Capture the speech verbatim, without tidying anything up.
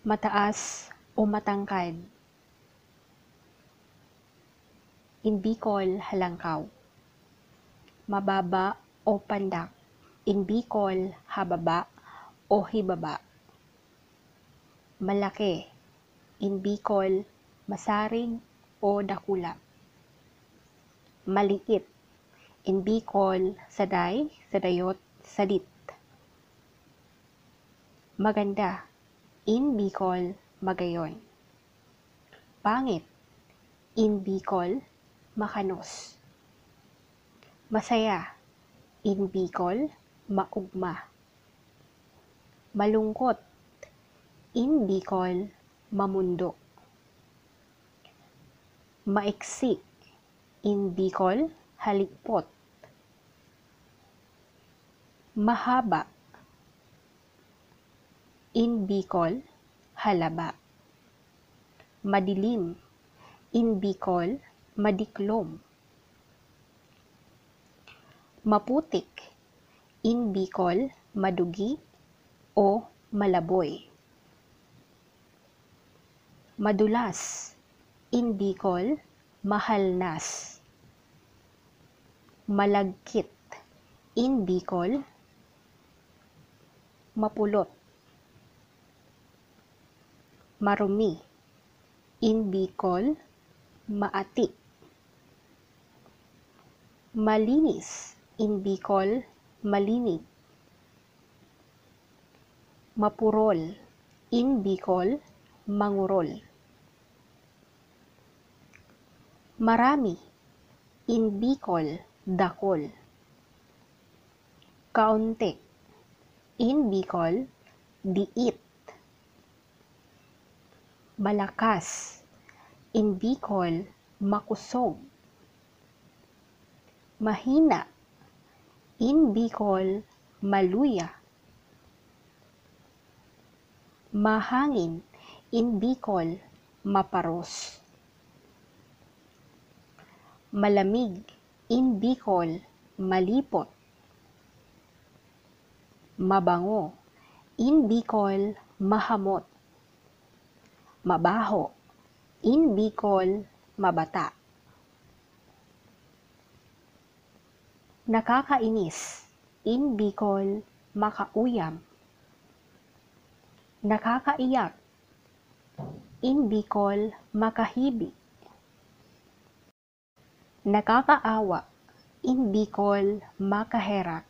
Mataas o matangkad. In Bicol, halangkaw. Mababa o pandak. In Bicol, hababa o hibaba. Malaki. In Bicol, masarig o dakula. Maliit. In Bicol, saday, sadayot, sadit. Maganda. In Bicol, magayon. Pangit. In Bicol, makanos. Masaya. In Bicol, maugma. Malungkot. In Bicol, mamundo. Maiksi. In Bicol, haligpot. Mahaba. In Bicol, halaba. Madilim. In Bicol, madiklom. Maputik. In Bicol, madugi o malaboy. Madulas. In Bicol, mahalnas. Malagkit. In Bicol, mapulot. Marumi. In Bicol, maati. Malinis. In Bicol, malinig. Mapurol. In Bicol, mangurol. Marami. In Bicol, dakol. Kaunti. In Bicol, diit. Malakas. In Bicol, makosog. Mahina. In Bicol, maluya. Mahangin. In Bicol, maparos. Malamig. In Bicol, malipot. Mabango. In Bicol, mahamot. Mabaho. In Bicol, mabata. Nakakainis. In Bicol, makauyam. Nakakaiyak. In Bicol, makahibi. Nakakaawa. In Bicol, makaherak.